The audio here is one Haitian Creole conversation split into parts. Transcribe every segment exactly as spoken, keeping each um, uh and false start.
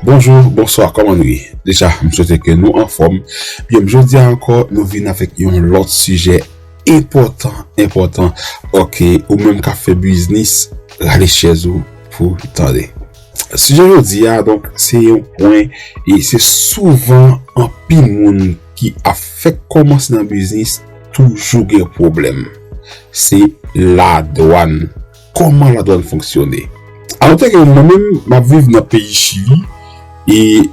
Bonjou, bonswa, kòman nou ye? Deja, m swete ke nou anfòm. Byen, jodi a ankò, nou vin avèk yon lòt sijè enpòtan, enpòtan. Oke, ou menm k ap fè biznis, rale chèz ou pou tande. Sijè jodi a, donk, se yon pwen, e se souvan anpil moun ki ap fèk kòmanse nan biznis toujou gen pwoblèm. Se ladwàn. Kòman ladwàn fonksyone? Annote ke mwen menm, m ap viv nan peyi Chili, e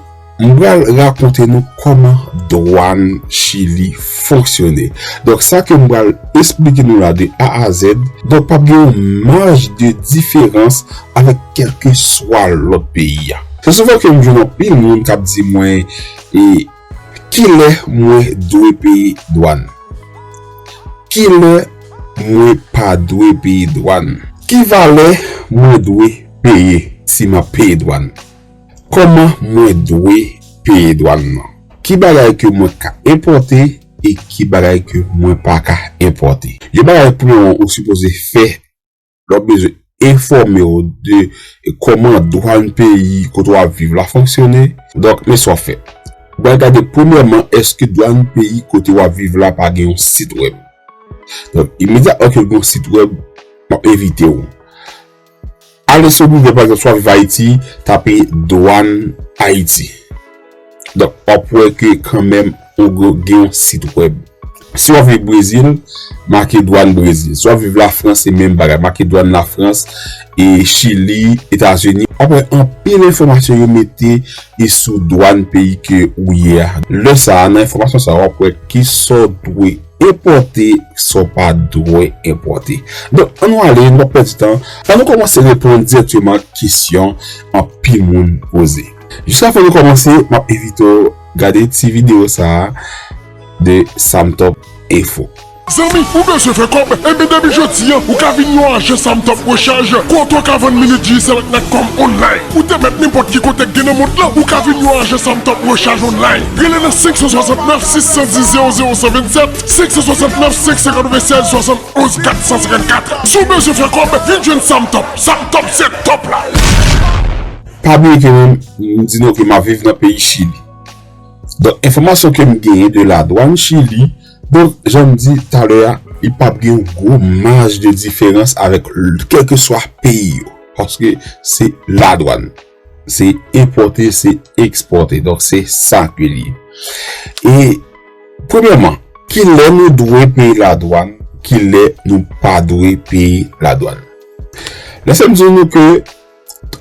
m pral rakonte nou kòman dwàn Chili fonksyone. Donk, sa ke m pral esplike nou la de A a Z, donk, p ap gen yon maj de diferans avèk kèlkeswa lòt peyi a. Se souvan ke m jwenn anpil moun k ap di mwen, e, kilè mwen dwe peye dwàn? Kilè mwen pa dwe peye dwàn? Ki valè mwen dwe peye si m ap peye dwàn? Kòman mwen dwe peye dwàn nan? Ki bagay ke mwen ka enpòte e ki bagay ke mwen pa ka enpòte? Yon bagay premyèman ou sipoze fè lè w bezwen enfòme w de kòman dwàn peyi kote w ap viv la fonksyone. Donk, men sa w fè. Ou pral gade premyèman, èske dwàn peyi kote w ap viv la pa gen yon sit wèb. Donk, imedyatman ke gen yon sit wèb, m ap envite w. Ale sou Google, pa egzanp, si w ap viv Ayiti, tape dwàn Ayiti. Donk, w ap wè ke kanmenm, ou gen yon sit wèb. Si w ap viv Brezil, make dwàn Brezil. Si w ap viv Lafrans, se menm bagay. Make dwàn Lafrans, e Chili, Etazini. W ap wè anpil enfòmasyon yo mete e sou dwàn peyi ke ou ye a. Lè sa a, nan enfòmasyon sa a, w ap wè kisa w dwe enpòte, sa w pa dwe enpòte. Donk, ann nou ale, nou p ap pèdi tan. Ann nou kòmanse reponn dirèkteman kesyon anpil moun poze. Jiskavan nou kòmanse, m ap envite w gade ti videyo sa a de Samtop Info. Zanmi, ou bezwen fè kòb? Ebyen, depi jodi a, ou ka vin yon ajan Samtop Rechaj, kote w ka vann minit Digicel ak Natcom online. Ou te mèt nenpòt ki kote k gen nan mond lan, ou ka vin yon ajan Samtop Rechaj online. Rele nan senk san swasannnèf, sis san dis, zewo zewo san vennsèt, senk san swasannnèf, senk san katrevennsèz, swasann onz, kat san senkannkat. Si w bezwen fè kòb, vin jwenn Samtop. Samtop se top la. Pa bliye ke mwen, m di nou ke m ap viv nan peyi Chili. Donk, enfòmasyon ke m genyen de ladwàn Chili, donk, jan m di talè a, li p ap gen yon gwo maj de diferans avèk l-, kèlkeswa peyi yo. Paske se ladwàn. Se enpòte, se ekspòte. Donk, se sa ke li ye. E, premyèman, kilè nou dwe peye ladwàn, kilè nou pa dwe peye ladwàn? Lèse m di nou ke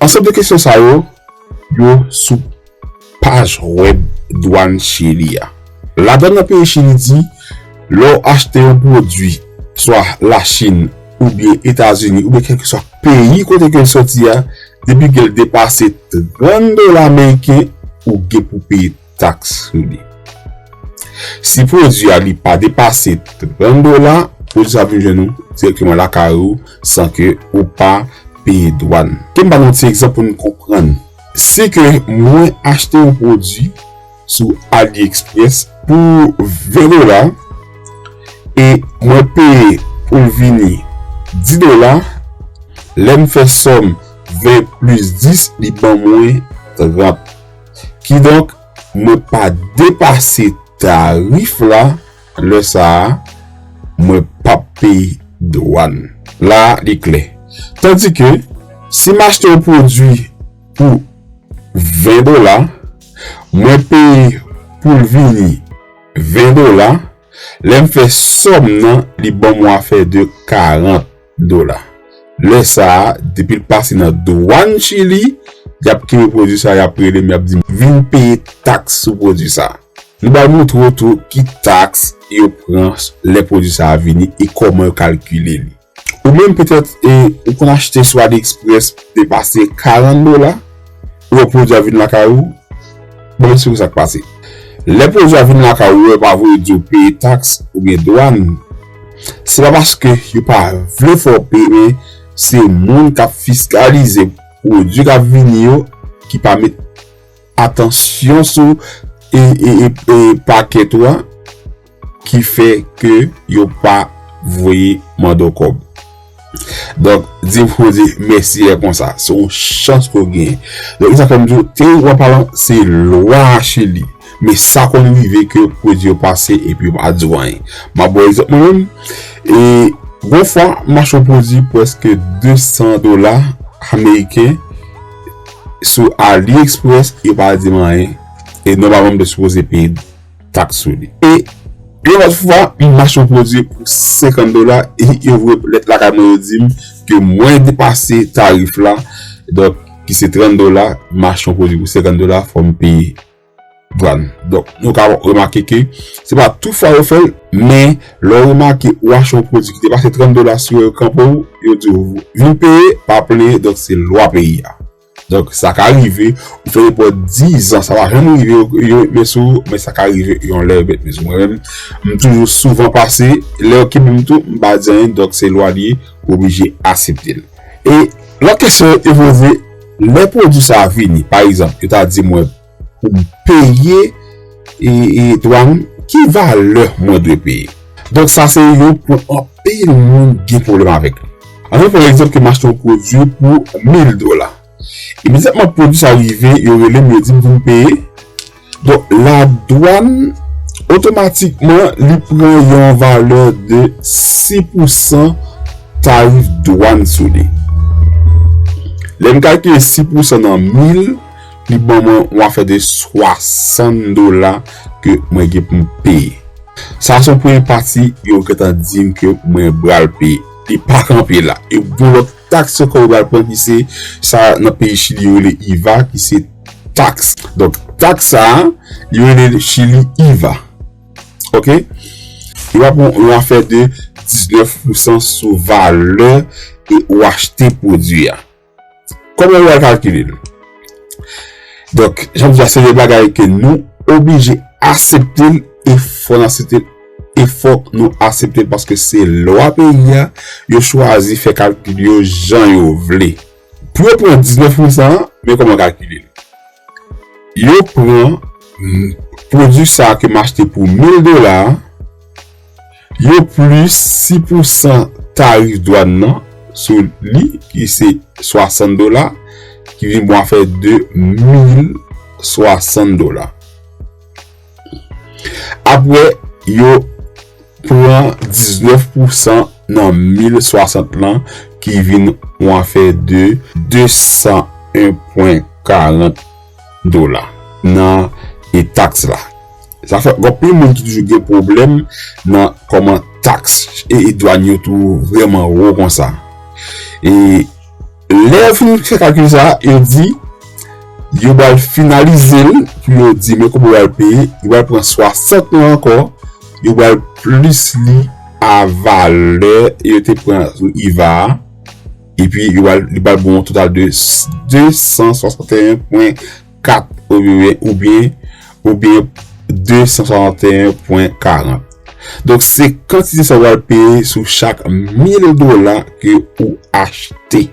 ansanm de kesyon sa yo, yo sou paj wèb dwàn Chili a. Ladwàn nan peyi Chili di, lè w achte yon pwodui, swa Lachin, oubyen Etazini, oubyen kèlkeswa peyi kote ke l soti a, depi ke l depase trant dola ameriken, ou gen pou peye taks sou li. Si pwodui a li pa depase trant dola, pwodui sa vin jwenn ou dirèkteman lakay ou san ke ou pa peye dwàn. Ke m ba nou ti egzanp pou nou konprann. Si ke mwen achte yon pwodui sou AliExpress pou ven dola e mwen peye pou l vini dis dola, lè m fè sòm ven plis dis, li ban mwen trant. Kidonk, mwen pa depase tarif la, lè sa a, mwen p ap peye dwàn. La, li klè. Tandike, si m achte yon pwodui pou ven dola, mwen peye pou l vini ven dola, lè m fè sòm nan, li ban mwen afè de karant dola. Lè sa a, depi l pase nan dwàn Chili, y ap kenbe pwodui sa a, y ap rele m, y ap di m, "Vin peye taks sou pwodui sa a." Nou pral montre w tou ki taks yo pran lè pwodui sa a vini e kòman yo kalkile li. Ou menm, petèt, e, ou konn achte sou AliExpress depase karant dola, ou wè pwodui a vin lakay ou, bon, m esplike w sa k pase. Lè pwodui a vin lakay ou, yo pa voye di w peye taks oubyen dwàn, se pa paske yo pa vle fè w peye, men se moun k ap fiskalize pwodui k ap vini yo ki pa met atansyon sou e, e, e, e pakèt ou a, ki fè ke yo pa voye mande w kòb. Donk, di pou di mèsi lè konsa. Se yon chans ke w genyen. Donk, sa fè m di w, teorikman palan, se lwa Chili. Men sa konn rive ke pwodui yo pase epi yo pa di w anyen. M ap ba w egzanp mwen menm. E, gon fwa, m achte yon pwodui prèske de san dola ameriken sou AliExpress, yo pa di m anyen. E nòmalman, m te sipoze peye taks sou li. E yon lòt fwa, m achte yon pwodui pou senkant dola, e yo voye lèt lakay mwen, yo di m ke mwen depase tarif la, donk, ki se trant dola, m achte yon pwodui pou senkant dola, fò m peye dwàn. Donk, nou ka remake ke se pa tout fwa yo fè l, men lè w remake ou achte yon pwodui ki depase trant dola sou yo kanpe w, yo di w vin peye, pa plenyen, donk se lwa peyi a. Donk, sa ka rive, ou fè nenpòt diz an, sa pa janm rive, yo, yo met men sou ou, men sa ka rive yon lè yo met men sou mwen menm. M toujou souvan pase, lè yo kenbe m tou, m pa di anyen, donk se lwa li ye, ou oblije aksepte l. E lòt kesyon yo poze, lè pwodui sa a vini, pa egzanp, yo ta di mwen pou m peye e, e dwàn, ki valè mwen dwe peye? Donk, sa se yon pwen anpil moun gen pwoblèm avèk li. Ann pran egzanp ke m achte yon pwodui pou mil dola. Imedyatman pwodui sa rive, yo rele m, yo di m pou m peye. Donk, ladwàn, otomatikman, li pran yon valè de sis pousan tarif dwàn sou li. Lè m kalkile sis pousan nan mil, li ban mwen yon afè de swasant dola ke mwen gen pou m peye. Sa se yon premye pati, yo gentan di m ke mwen pral peye. Li pa kanpe la. E gon lòt taks ankò yo pral pran ki se sa nan peyi Chili yo rele iva, ki se taks. Donk, taks sa a, yo rele Chili iva. Oke? Yo va pran yon afè de diznèf pousan sou valè e ou achte pwodui a. Kòman yo pral kalkile l? Donk, jan m di a, se de bagay ke nou oblije aksepte l e fò n aksepte l e fòk nou aksepte l paske se lwa peyi a, yo chwazi fè kalkil yo jan yo vle. Pou yo pran diznèf pousan an, men kòman yo kalkile l. Yo pran, mm, pwodui sa a ke m achte pou mil dola a, yo plis sis pousan tarif dwàn nan sou li, ki se swasant dola, ki vin bon afè de mil swasant dola. Apre, yo pran diznèf pousan nan mil swasant lan, ki vin yon afè de de san en pwen karant dola nan e taks la. Sa fè gen anpil moun ki toujou gen pwoblèm nan kòman taks e, e dwàn yo tou vrèman wo konsa. E lè yo fin fè kalkil sa, yo di, yo pral finalize l pou yo di men kòman yo pral peye, yo pral pran swasant lan ankò, yo pral plis li a valè yo te pran sou iva a, epi yo pral, li pral bon yon total de de san swasanteyen pwen kat oubyen, oubyen, oubyen de san swasanteyen pwen karant. Donk, se kantite sa w pral peye sou chak mil dola ke ou achte.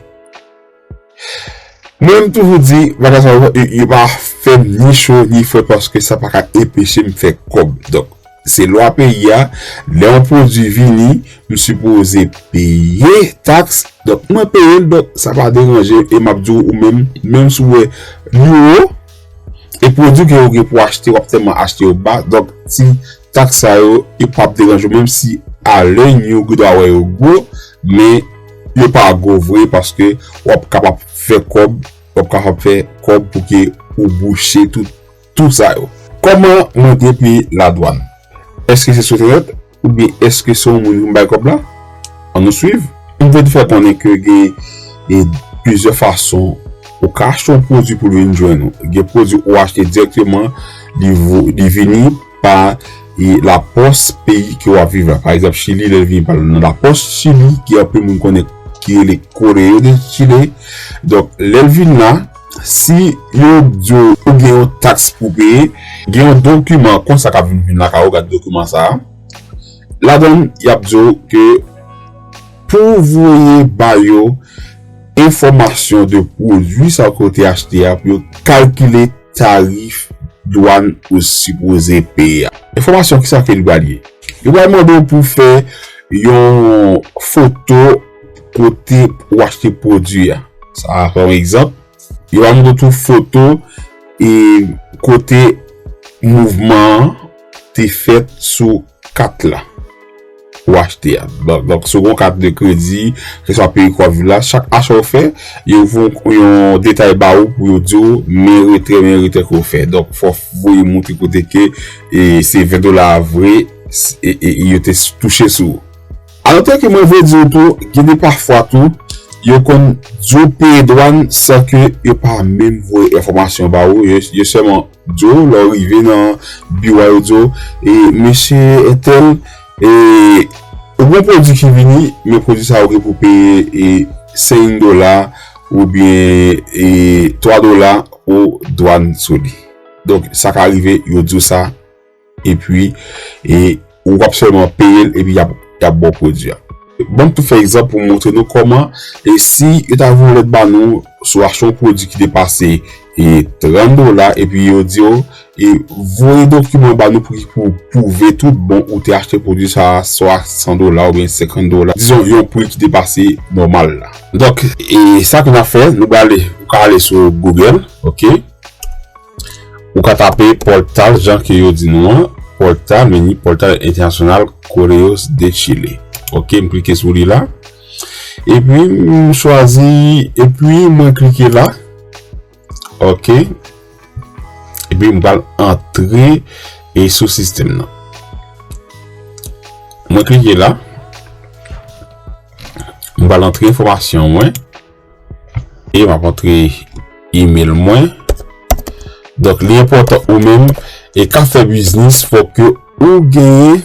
Mwen, m toujou di, bagay sa yo, yo, yo pa fè m ni cho ni frèt paske sa pa ka enpeche m fè kòb. Donk, se lwa peyi a, lè yon pwodui vini, m sipoze peye taks. Donk, mwen peye l, donk, sa pa deranje m. E m ap di w, ou menm, menm si w wè li wo, e pwodui ke w gen pou achte, w ap tèlman achte yo ba. Donk, ti taks sa yo, yo p ap deranje w, menm si a lè yo gen dwa wè yo gwo, men yo pa gwo vre paske w ap kapab fè kòb, w ap kapab fè kòb pou ke ou bouche tout, tout sa yo. Kòman mwen te peye ladwàn? Èske se sou entènèt oubyen èske se yon moun ki bay kòb la? Ann nou swiv. M vle fè konnen ke gen, e, plizyè fason ou ka achte yon pwodui pou l vin jwenn ou. Gen pwodui ou achte dirèkteman, li vo-, li vini pa, e, lapòs peyi ke w ap viv la. Pa egzanp, Chili, lè l vini pa nan lapòs Chili, ki anpil moun konnen ki rele Correo de Chile. Donk, lè l vin la, si yo di w ou gen yon taks pou peye, gen yon dokiman konsa k ap vin, vin lakay ou, gad dokiman sa a. Ladan l, y ap di w ke pou w voye ba yo enfòmasyon de pwodui sa ke w te achte a, pou yo kalkile tarif dwàn ou sipoze peye a. Enfòmasyon kisa ke li pral ye? Yo pral mande w pou w fè yon foto kote ou achte pwodui a. Sa a, pa egzanp, yo va montre tou foto e kote mouvman an te fèt sou kat la ou achte a. Donk, donk, si w gen yon kat de kredi, keswa peyi ke w ap viv la, chak acha w fè, yo voye yon detay ba ou pou yo di w men retrè, men retrè ke w fè. Donk, fò w voye montre kote ke e, se ven dola a vre, e, e, e yo te touche sou ou. Alò, tel ke mwen vle di w tou, gen de pafwa tou, yo konn di w peye dwàn san ke yo pa menm voye enfòmasyon ba ou. Yo, yo sèlman di w, lè w rive nan biwo a, yo di w, e, mesye entèl, e, ou gen yon pwodui ki vini, men pwodui sa a ou gen pou peye, e, senk dola oubyen, e, twa dola pou dwàn sou li. Donk, sa ka rive, yo di w sa, epi, e, ou ap sèlman peye l, epi y ap, y ap ba w pwodui a. Ban m tou fè egzanp pou montre nou kòman, e si yo ta voye yon lèt ba nou, si w achte yon pwodui ki te pase, e, trant dola, epi yo di w, e, voye dokiman ba nou pou, pou pwouve tout bon ou te achte pwodui sa a, swa san dola oubyen senkant dola. Dizon, yon pri ki te pase nòmal la. Donk, e sa ke n ap fè, nou prale, ou ka ale sou Google, ok? Ou ka tape pòtal, jan ke yo di nou an, pòtal, men ni pòtal entènasyonal Correos de Chile. Ok, m klike sou li la. Epi, m chwazi, epi mwen klike la. Ok. Epi, m pral antre e sou sistèm nan. Mwen klike la. M pral antre enfòmasyon mwen. E m ap antre email mwen. Donk, li enpòtan ou menm e k ap fè biznis, fòk ke ou genyen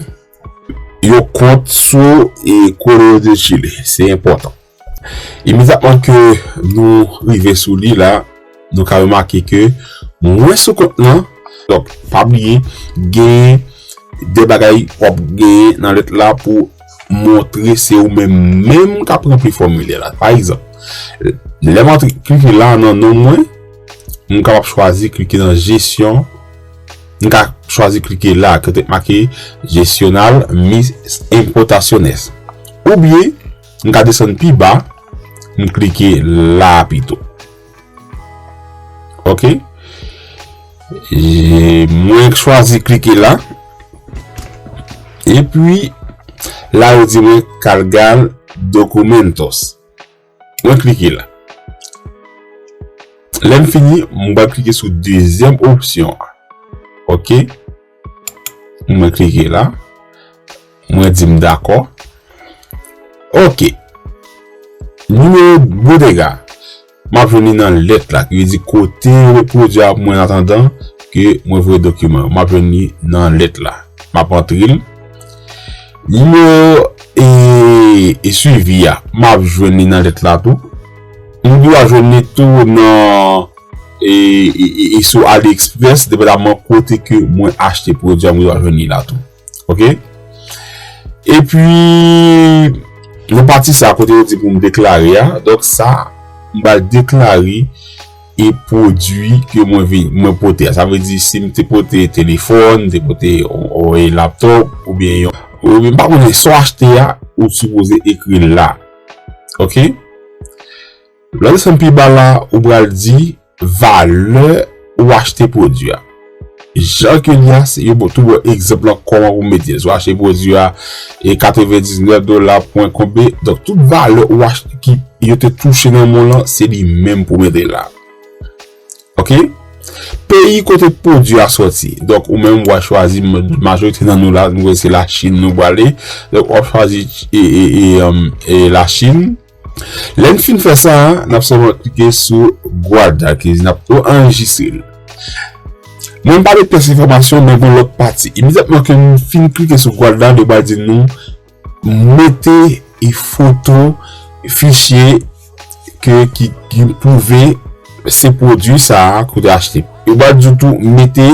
yon kont sou e Correos de Chile. Se enpòtan. Imedyatman ke nou rive sou li la, nou ka remake ke mwen sou kont lan. Donk, pa bliye, genyen de bagay w ap genyen nan lèt la pou montre se ou menm menm k ap ranpli fòmilè la. Pa egzanp, lè m antre klike la nan non mwen, m kapab chwazi klike nan jesyon. M ka chwazi klike la, kote k make Gestionar mis importaciones. Oubyen, m ka desann pi ba, m klike la pito. Ok? E mwen chwazi klike la. Epi, la yo di mwen cargar documentos. Mwen klike la. Lè m fini, mwen pral klike sou dezyèm opsyon an. Ok? Mwen klike la. Mwen di m dakò. Ok. Nimewo bodega. M ap jwenn li nan lèt la, ki vle di kote yo met pwodui a pou mwen, an atandan ke mwen voye dokiman yo. M ap jwenn li nan lèt la. M ap antre l. Nimewo e, e swivi a, m ap jwenn li nan lèt la tou. M dwe jwenn li tou nan e, e, e, e sou AliExpress, depandaman kote ke mwen achte pwodui a, mwen dwe jwenn li la tou. Ok? Epi, nan pati sa, kote yo di pou m deklare a, donk sa, m pral deklare e pwodui ke mwen vin, mwen pote a. Sa vle di, si m te pote telefòn, m te pote o, o, e laptòp, oubyen yon, oubyen m pa konnen sa w achte a, ou sipoze ekri l la. Ok? Lè w desann pi ba la, ou pral di valè ou achte pwodui a. Jan ke li a, se yo tou bon egzanp lan kòman pou mete l. Si w achte pwodui a e katrevendiznèf dola pwen konbe, donk tout valè ou achte ki yo te touche nan men w lan, se li menm pou mete la. Ok? Peyi kote pwodui a sòti. Donk ou menm w a chwazi, m, majorite nan nou la, nou wè se Lachin nou prale. Donk w ap chwazi e, e, e, um, e Lachin. Lè n fin fè sa, n ap sèlman klike sou guardar, ki n ap anrejistre l. Mwen m pa met pyès enfòmasyon, men gen lòt pati. Imedyatman ke m fin klike sou guardar, li pral di nou mete e foto fichye ke, ki, ki pwouve se pwodui sa a ke w te achte. Yo pral di w tou mete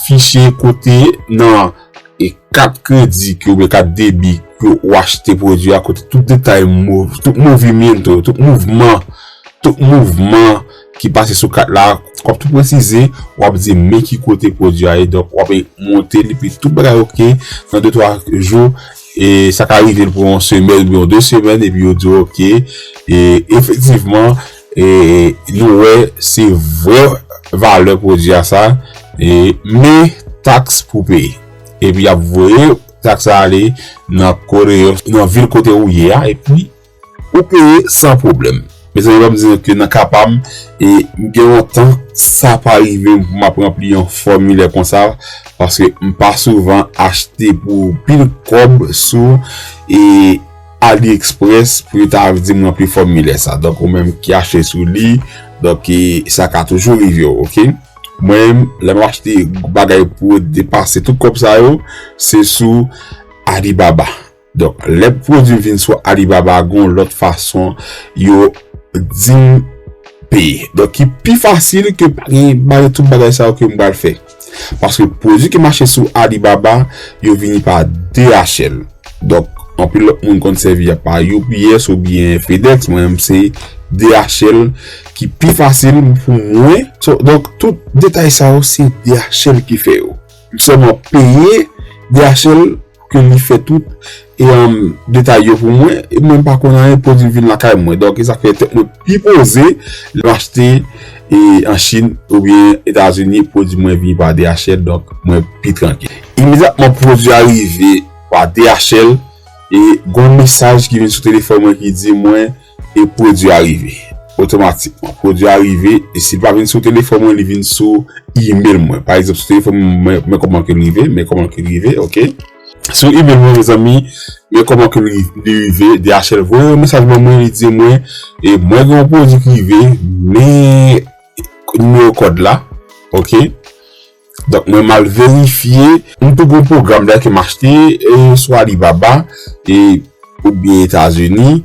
fichye kote nan e kat kredi ke oubyen kat debi ke w achte pwodui a, kote tout detay, mov-, tout movimiento, tout mouvman, tout mouvman ki pase sou kat la, w ap tou presize, w ap di men ki kote pwodui a ye, donk w ap monte li, epi tout bagay ok, nan de twa jou, e sa ka rive l pou yon semèn oubyen yon de semèn, epi yo di w, ok, e efektivman, e nou wè se vrè valè pwodui a sa, e men taks pou peye. Epi y ap voye taks la ale nan kote yo, nan vil kote ou ye a, epi ou peye san pwoblèm. Mezanmi, ban m di nou ke nan ka pa m, e m gen lontan sa pa rive m pou m ap ranpli yon fòmilè konsa, paske m pa souvan achte pou pil kòb sou e AliExpress pou yo ta di m ranpli fòmilè sa. Donk, ou menm ki achte sou li, donk, e, sa ka toujou rive w, ok? Mwen menm, lè m achte bagay pou depase tout kòb sa yo, se sou Alibaba. Donk, lè pwodui vin sou Alibaba, gon lòt fason yo di m peye. Donk, ki pi fasil ke pa gen bagay, tout bagay sa yo ke m pral fè. Paske pwodui ke m achte sou Alibaba, yo vini pa D H L. Donk, anpil lòt moun konn sèvi pa U P S oubyen FedEx, mwen menm se D H L ki pi fasil pou mwen. So, donk, tout detay sa yo se D H L ki fè yo. M sèlman peye D H L ke li fè tout e um, detay yo pou mwen, e mwen pa konn anyen, pwodui vin lakay mwen. Donk, e sa k fè tèt mwen pi poze lè m achte e an Chin oubyen Etazini, pwodui mwen vini pa D H L, donk mwen pi trankil. Imedyatman pwodui a rive pa D H L, e gon mesaj ki vin sou telefòn mwen ki di mwen, e pwodui a rive. Otomatikman, pwodui a rive, e si l pa vin sou telefòn mwen, li vin sou email mwen. Pa egzanp, sou telefòn mwen, men kòman ke l rive, men kòman ke l rive, ok? Sou email mwen, mezanmi, men kòman ke li, li rive, D H L voye yon mesaj ban mwen, li di mwen, e mwen gen yon pwodui ki rive, men nimewo kòd la, ok? Donk, mwen m al verifye, m tou gon pwogram dayè ke m achte, e, sou Alibaba, e, oubyen Etazini.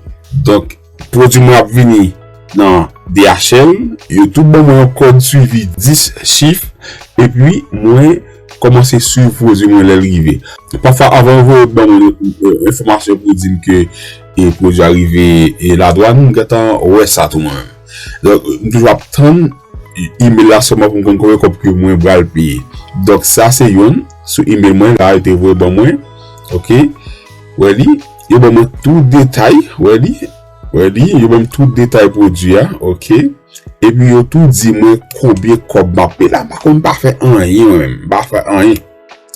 Donk, pwodui mwen ap vini nan D H L, yo tou ban mwen yon kòd swivi dis chif, epi mwen kòmanse swiv pwodui mwen lè l rive. Pafwa, avan yo voye ban mwen, e, enfòmasyon pou di m ke, e, pwodui a rive, e, ladwàn, m gentan wè sa tou mwen menm. Donk, m toujou ap tann email la sèlman pou m konn konbyen kòb ke mwen pral peye. Donk, sa se youn sou email mwen la, yo te voye ban mwen. Ok? Wè li, yo ban mwen tout detay, wè li, wè li, yo ban m tout detay pwodui a, ok? Epi yo tou di mwen konbyen kòb m ap peye la, m pa konn pa fè anyen mwen menm, m pa fè anyen.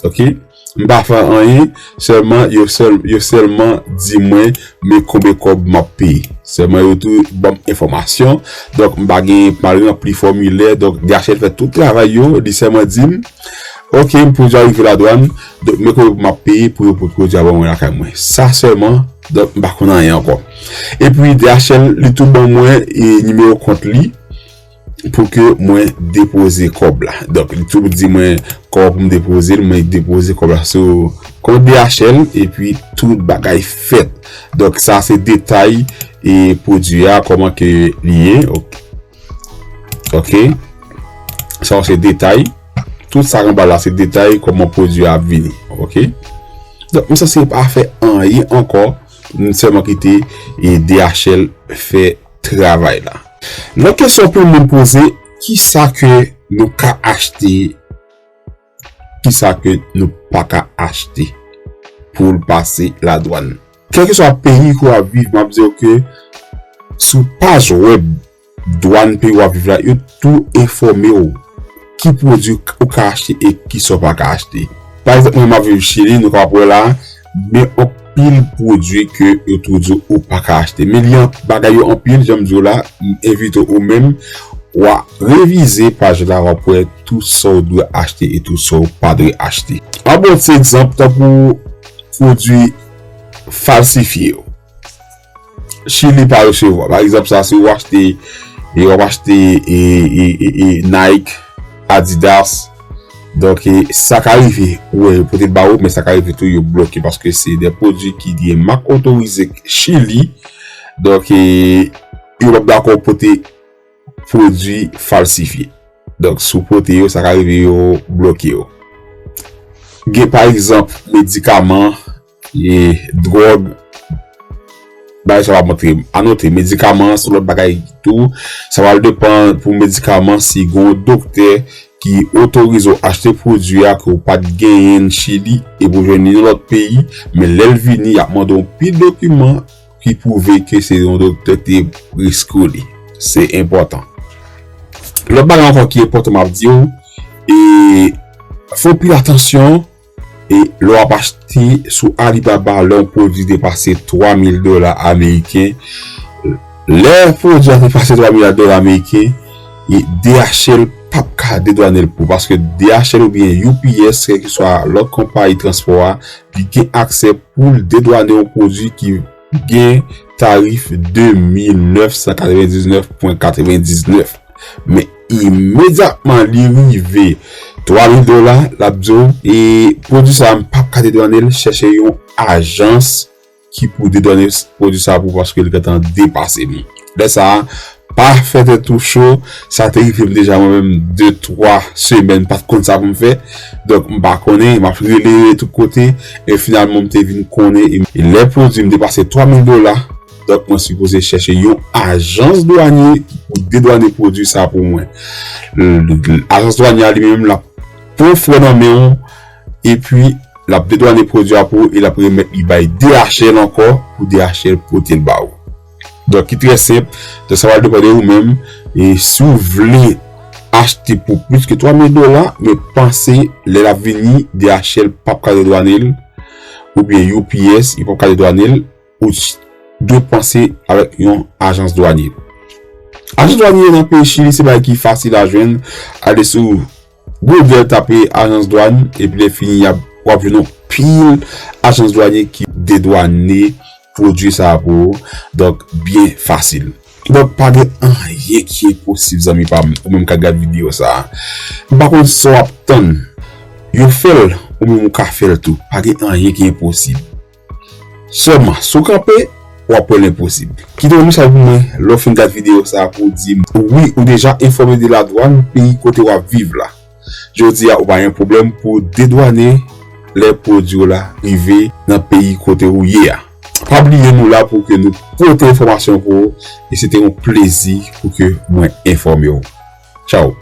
Ok? M pa fè anyen, sèlman yo sèl, yo sèlman di mwen men konbyen kòb m ap peye. Sèlman yo tou ban m enfòmasyon. Donk, m pa gen, m pa ranpli fòmilè. Donk, D H L fè tout travay yo, li sèlman di m, ok, pwodui a rive ladwàn, donk men konbyen m ap peye pou yo pote pwodui a ban mwen lakay mwen. Sa sèlman, donk m pa konn anyen ankò. Epi D H L, li tou ban mwen, e, nimewo kont li pou ke mwen depoze kòb la. Donk, li tou di mwen kòman pou m depoze l, mwen depoze kòb la sou kont D H L, epi tout bagay fèt. Donk, sa se detay e pwodui a, kòman ke li ye. Ok. Ok. Sa se detay. Tout sa k anba la se detay kòman pwodui a ap vini. Ok. Donk, m sanse pa fè anyen ankò. M sèlman kite e D H L fè travay la. Lòt kesyon anpil moun poze, kisa ke nou ka achte, kisa ke nou pa ka achte pou l pase ladwàn? Kèlkeswa peyi ke w ap viv, m ap di w ke sou paj wèb dwàn peyi w ap viv la, yo tou enfòme w ki pwodui ou ka achte e kisa w pa ka achte. Pa egzanp, mwen m ap viv Chili, nou kapab wè la, men anpil pwodui ke yo tou di w ou pa ka achte. Men li an, bagay yo anpil, jan m di w la, m envite w menm, w a revize paj la, w ap wè tout sa w dwe achte e tout sa w pa dwe achte. An bon ti egzanp, tankou pwodui falsifye yo. Chili pa resevwa. Pa egzanp, sa, si w achte, e w ap achte, e, e, e, e Nike, Adidas, donk, e, sa ka rive, ou wè, yo pote l ba ou, men sa ka rive tou, yo bloke, paske se de pwodui ki gen mak otorize Chili, donk, e, yo p ap dakò pote pwodui falsifye. Donk, si w pote yo, sa ka rive yo bloke yo. Gen, pa egzanp, medikaman, e, dwòg, bagay sa w ap montre. Anote, medikaman, se lòt bagay tou. Sa pral depann pou medikaman, si gon doktè ki otorize w achte pwodui a ke w pa t genyen Chili epi w jwenn li nan lòt peyi, men lè l vini, y ap mande w pil dokiman ki pwouve ke se yon doktè ki te preskri w li. Se enpòtan. Lòt bagay ankò ki enpòtan m ap di w, e fè w pil atansyon, e lè w ap achte sou Alibaba, lè yon pwodui depase twa mil dola ameriken, lè pwodui a depase twa mil dola ameriken, e D H L p ap ka dedwane l pou ou, paske D H L oubyen U P S, kèlkeswa lòt konpayi transpò a, li gen aksè pou l dedwane yon pwodui ki gen tarif de mil nèf san katrevendiznèf pwen katrevendiznèf. Men imedyatman li rive twa mil dola, l ap di w, e pwodui sa a m p ap ka dedwane l, chèche yon ajans ki pou dedwane pwodui sa a pou ou, paske l gentan depase m. Lè sa a, pa fè tèt ou cho, sa te rive m deja mwen menm de twa semèn, m pa t konn sa pou m fè. Donk, m pa konnen, m ap rele tout kote, e finalman m te vin konnen, e, e lè pwodui m depase twa mil dola, donk mwen sipoze chèche yon ajans dwanye ki pou dedwane pwodui sa pou mwen. L- l- Ajans dwanye a li menm, l ap pran frè nan men w, epi l ap dedwane pwodui a pou ou, e l ap remèt li bay D H L ankò, pou D H L pote l ba ou. Donk, ki trè senp, donk sa pral depann de ou menm, e si w vle achte pou plis ke twa mil dola, men panse lè l ap vini, D H L p ap ka dedwane l, oubyen U P S, li p ap ka dedwane l, ou dwe panse avèk yon ajans dwanye. Ajans dwanye nan peyi Chili, se bagay ki fasil a jwenn. Ale sou Google, tape ajans dwàn, epi lè fini, y ap, w ap jwenn yon pil ajans dwanye ki dedwane pwodui sa a pou ou. Donk, byen fasil. Donk, pa gen anyen ki enposib, zanmi pa m, ou menm k ap gad videyo sa a. M pa konn sa w ap tann. Yo fè l, ou menm ou ka fè l tou. Pa gen anyen ki enposib. Sèlman, si w kanpe, w ap wè l enposib. Kite yon mesaj pou mwen, lè w fin gad videyo sa a, pou w di m, wi, ou deja enfòme de ladwàn peyi kote w ap viv la. Jodi a, ou pa gen pwoblèm pou w dedwane lè pwodui w la rive nan peyi kote ou ye a. Pa bliye nou la pou ke nou pote enfòmasyon pou ou, e se te yon plezi pou ke mwen enfòme w. Tchaw!